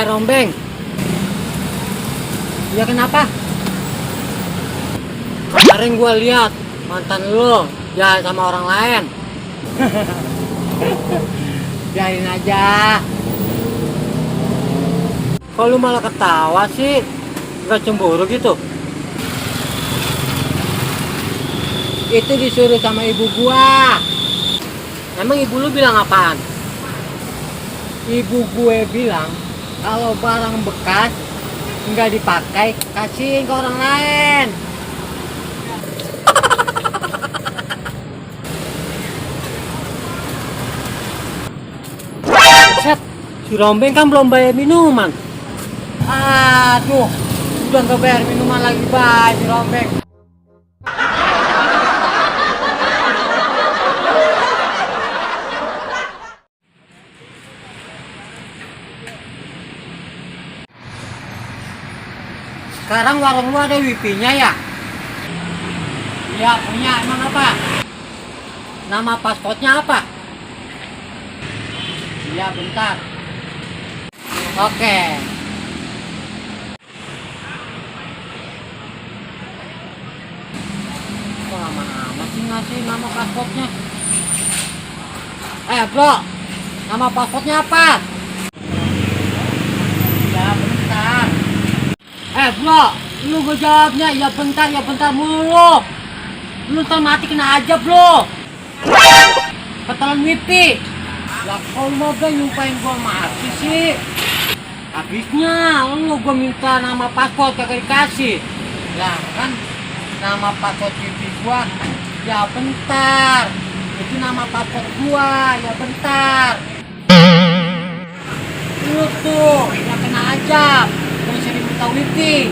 Rombeng. Ya kenapa? Kemarin gua lihat mantan lu ya sama orang lain. Biarin aja. Kok lu malah ketawa sih? Gak cemburu gitu? Itu disuruh sama ibu gua. Emang ibu lu bilang apaan? Ibu gue bilang kalau barang bekas nggak dipakai kasihin ke orang lain. Set, si Rombeng kan belum bayar minuman. Aduh, udah nggak bayar minuman lagi bay si Rombeng. Sekarang warung lu ada wifi-nya ya? Iya punya, emang apa? Nama paspotnya apa? Iya bentar. Oke. Kok lama amat sih ngasih nama paspotnya? Bro, nama paspotnya apa? Ya bentar. Bro, lu gue jawabnya ya bentar mulu. Lu ntar mati kena aja bro. Ketelan wifi. Lah kalau mau gak nyumpain gua mati sih. Habisnya lu gua minta nama paspor kagak dikasih. Ya kan nama paspor wifi gua. Ya bentar. Itu nama paspor gua. Ya bentar. Lu tuh ya kena aja. Gua sering minta wifi.